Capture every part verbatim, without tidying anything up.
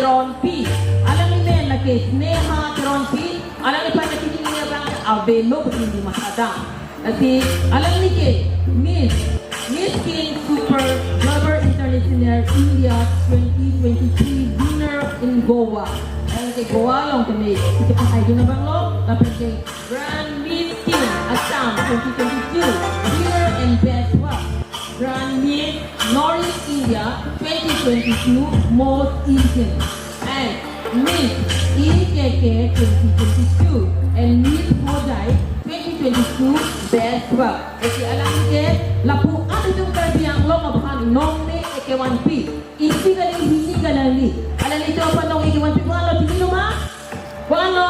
Teronpi, alangli men lake Sneha Teronpi, alangliphan kachini abang avelo pachini mathadam. Lasi alangli ke Miss, Miss Teen Super Jobber International India twenty twenty-three winner in Goa. Alangli ke Goa along keme, isi pahai dun abang lo, lapen ke Grand Miss Teen Assam twenty twenty-two, winner and best work. Grand Miss North East India twenty twenty-two, most Asian. And Miss E K K twenty twenty-two and Miss Hojai twenty twenty-two, best work. Lasi alangli ke lapuan itum Karbi Anglong aphan nongne ekevanpi. Isi kali hini kali. Alanglitum aphan nongne ekevanpi ko-an lo, chini lo ma? Ko-an lo,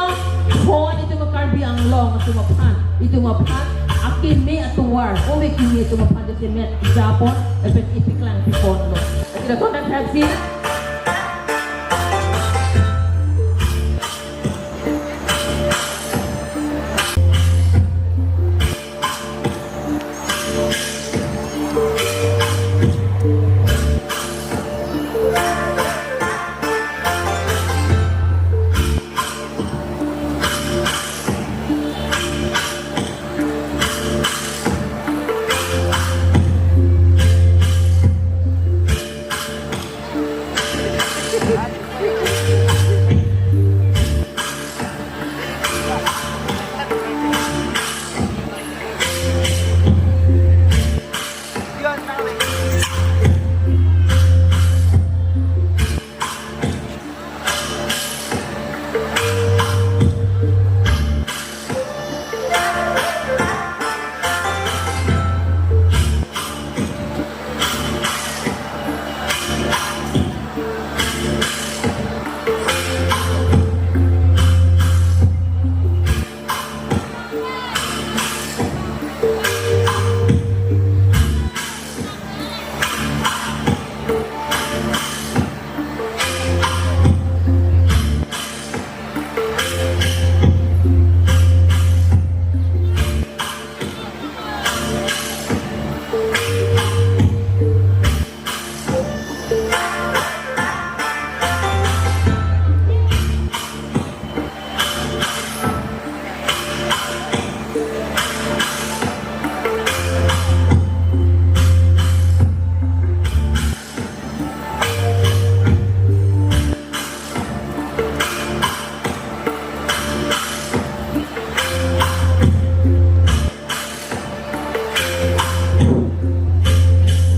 ko-an itum Karbi Anglong atum aphan, itum aphan akeme atovar, ome keme atum aphan kechemet japon, lapen ipeklang pipon lo. Kita kontak taxi.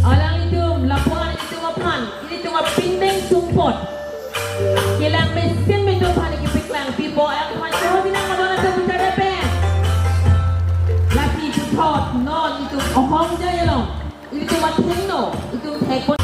Alanglitum, lapuan itum aphan, ilitum apindeng sumpot. Kelang mesen me itum aphan kepeklang pipo, alangliphan chohor binang ma, non atum putar pen. Lasi puthot, non itum ahong jai along. Ilitum athengno, itum thekpon.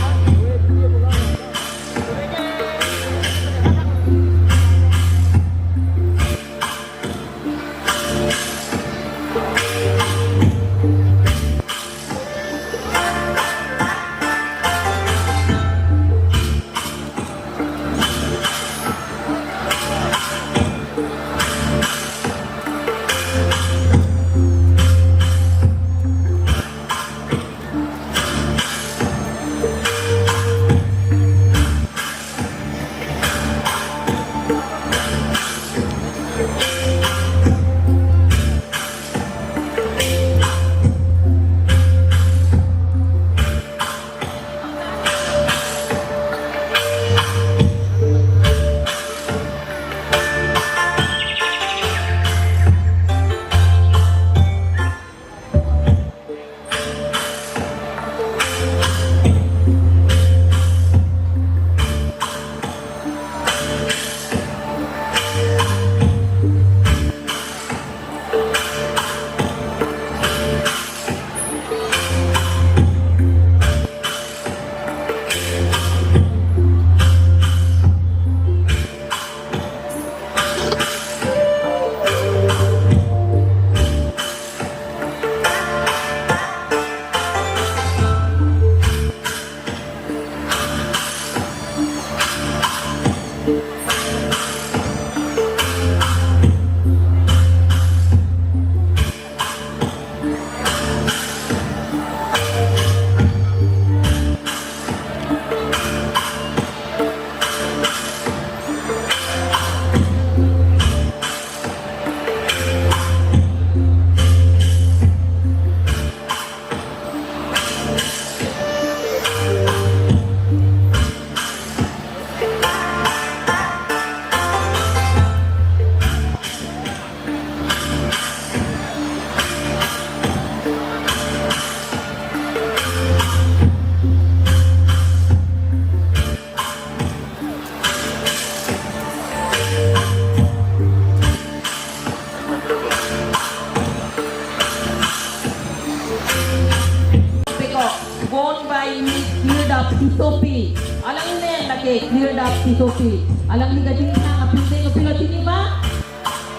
Dap Tisopi. Alangli men lake Clear Dap Tisopi. Alangli kachingthang apindeng kopilo chini ma?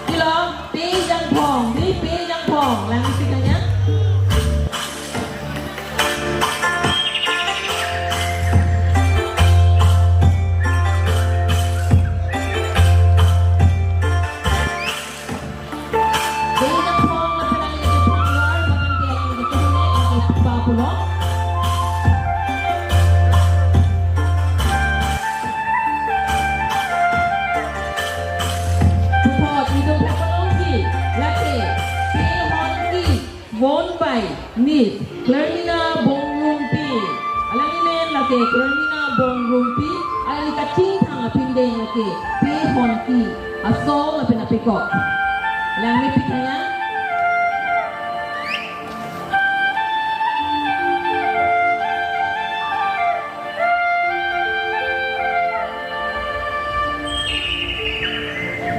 Pilo, Pe Jangphong, dei Pe Jangphong, langsi kanya. Pe Jangphong, lapen alangli kachingthang war, lapen ke alangli kachingthang lake Papulo. Puthot, itum phakolongji, lake, Pe Honki, won by Miss Clermina Bongrumpi. Alangli men lake Clermina Bongrumpi, alangli kachingthang apindeng lake Pe Honki, asong lapen apekok. Langmepik kanya.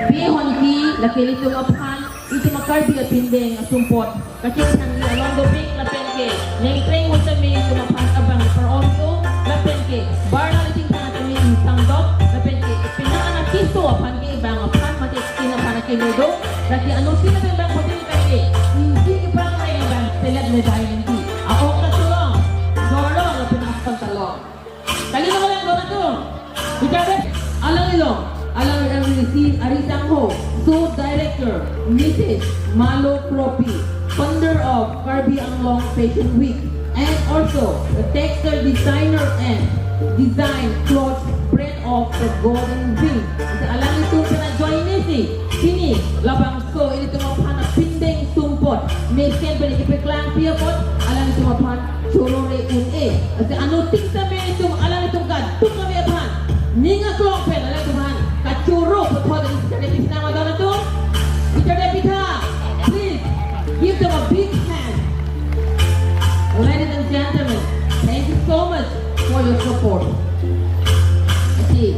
Pe Honki, lake ilitum aphan, itum a-Karbi apindeng asumpot kachingthangji along dopik, lapen ke nengkreng mo tame itum aphan abang par-om-o, lapen ke barna le chingthang tame ingsang dok, lapen ke penang anak keso aphan ke bang aphan mate kin aphan ke nedo, lake anuttin abang photin ke, ingki kepang re bang selek le dai nengki. A-ok ta cholong, dor long, lapen aphong ta long. Kali na lang dona tu. Ijabe, alang ilong, alang alang isi ari tangho, so director, Missus Malo Kropi, founder of Karbi Anglong Fashion Week, and also the textile designer and design cloth brand of the Golden Wing. Isi alanglitum pena join nesi, pini labangso ilitum aphan apindeng sumpot mesen pen kepaklangpi apot, alanglitum aphan choro re un-e. Isi anuttin tame itum alanglitum kaduk kami aphan ning aklong pen alanglitum aphan kachoro puthot isi kade pisna madon atum. Isi kade pitha, please give them a big hand. Ladies and gentlemen, thank you so much for your support. Isi.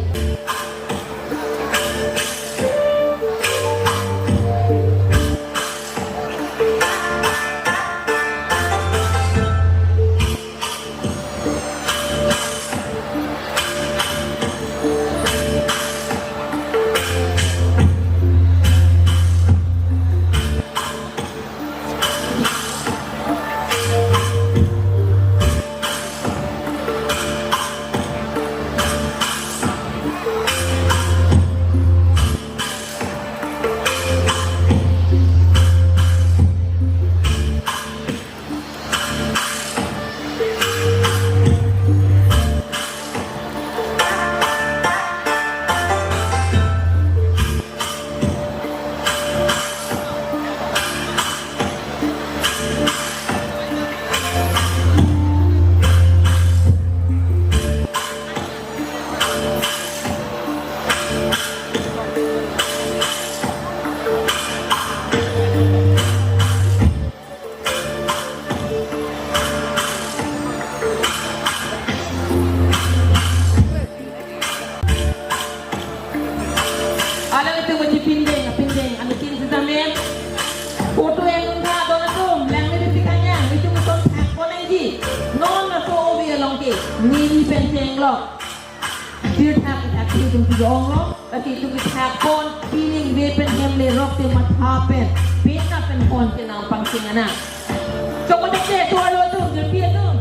Alanglitum chepindeng, pindeng, anuttin sitame. Photo en un tha don atum, langmepik kanya, itum atum thak konangji. Non laso ove along ke, neli pen chenglok. Pirthak ithak itum si ong lo, lasi itum ithak pon, pining ve pen hem le rok te matha pen, pena pen pon ke nangpangcheng ana. Chokmatik te, tovar lo atum, jirpi atum.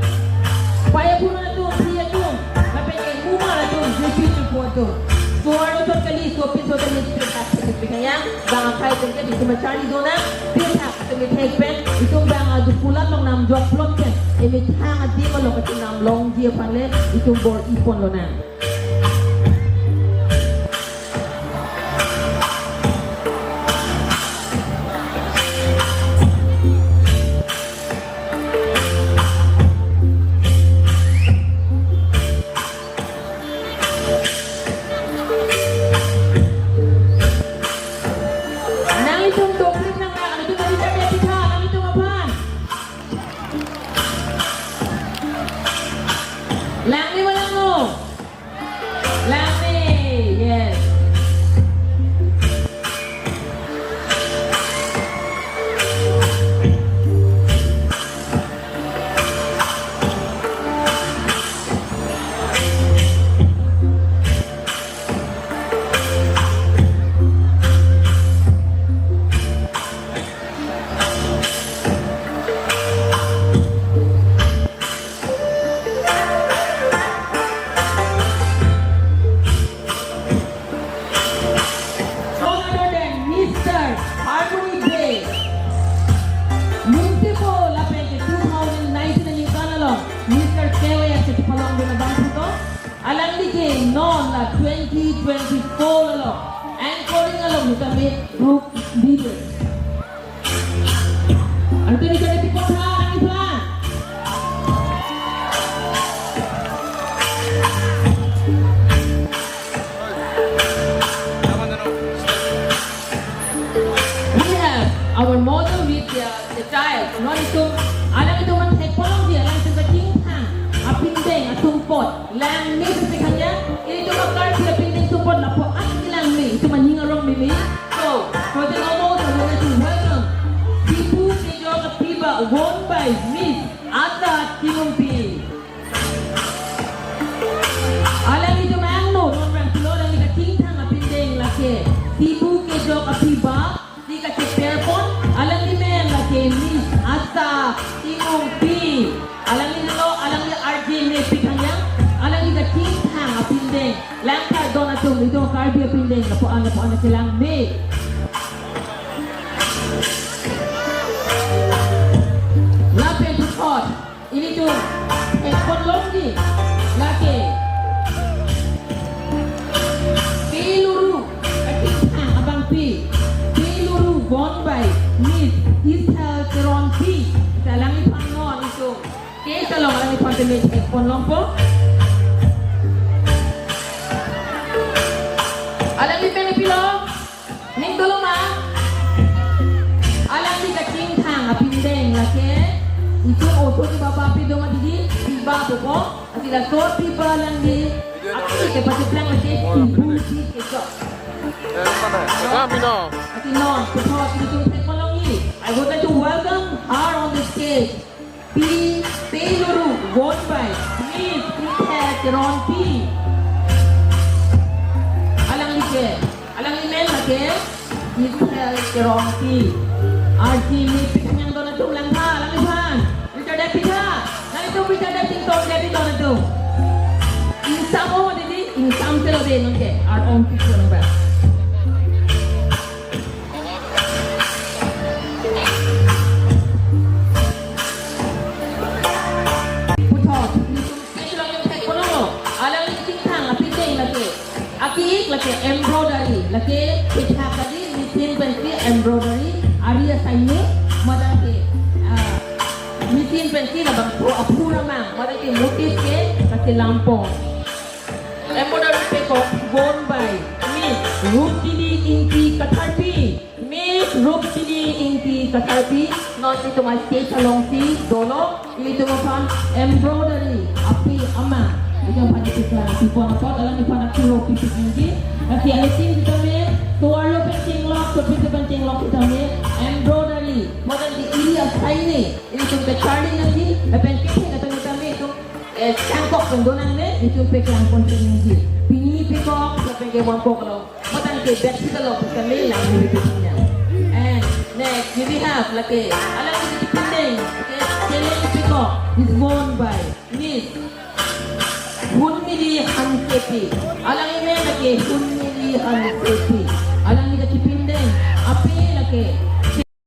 Paya pura atum, pi atum. Lapen ke mumar atum, jirpi jirpo atum. Tovar lo sot kali, sopin sot kali, pirthak, pirthak, pirthak yang, bang akai atum ke, itum acharli dona, pirthak, itum ithek pen, itum bang adu pulat long namjok plot pen, emethang adim along itum namlongji aphan le, itum bor-i pon lonang. Nanglitum doklip nang, nanglitum tadi tadi kita, nanglitum aphan. Langni ma langno. Alangli ke non la twenty twenty-four along anchoring along sitame group leader. Ante ni kami pikot ha, alangli aphan. We have our mother with the, the child. Non itum, alanglitum aphan thekponlongji, alanglitum kachingthang apindeng atum apot. Langme si pikhan ya, itum a-Karbi apindeng atum apot lapu-an langme, itum aning arong meme. So, for the normal, I would like to welcome Sibu Kejok Apiba, won by Miss Ata Timungpi. Alanglitum angno, non rang pulo, alangli kachingthang apindeng lake Sibu Kejok Apiba, si kacheperpon, alangli men lake Miss Ata Timungpi. Alangli lo, alangli R J me pikhan ya, alangli kachingthang apindeng. Langtha don atum, itum Karbi apindeng, lapu-an, lapu-an kelangme. Lapen puthot, ilitum thekponlongji, lake Peluru, kachingthang abangpi, Peluru won by Miss Isthel Teronpi. Alangliphan non itum stage along alangliphan tame thekponlongpo. Alangli pen pilo? Ning dolo ma? Alangli kachingthang apindeng lake, itum oso kebaba pi do ma didi, piba pupo, lasi laso piba alangli, aphi kepacheplang lake, Sibu Kejok. Lasi non, puthot itum thekponlongji. I would like to welcome her on the stage. Pi, Peluru, won by Miss Isthel Teronpi. Alangli ke, alangli men lake Isthel Teronpi. R J me pikhan yang don atum langtha, alangliphan. Richard David ha, nanglitum Richard David tong jadi don atum. Ingsam o didi, ingsam selo de nonke, art on picture number. Puthot, itum stage along itum thekponlonglo. Alangli kachingthang apindeng lake, aki-ik lake embroidery, lake pithak kadi machine pensi embroidery, ari asaine, madang ke, ah, machine pensi labangso aphur amang, madang ke motif ke kachelampon. Embroidery pekok won by Miss Ruptini Ingti Katharpi. Miss Ruptini Ingti Katharpi, non itum a-stage alongsi dolo, ilitum aphan embroidery api ama, itum aphan ipiklang, ipon apot, alangliphan akuro pipik nangji. Lasi ilitum sitame, tovar lo pen chenglok, sopin pen chenglok sitame, embroidery, modern di iri asaine, ilitum kacharli nangji, lapen kethek atum sitame itum, eh, changkok pen do nangne, itum peklangpon nangji. Pini pekok, lapen ke won pekok lo. Modern ke bed sita lo, kami lang ni bikin niya. And next, we have lake, alangli kachipindeng, ke, cheleng pekok, is won by Miss Hunmili Hansepi. Alangli men lake Hunmili Hansepi. Alangli kachipindeng, ape lake,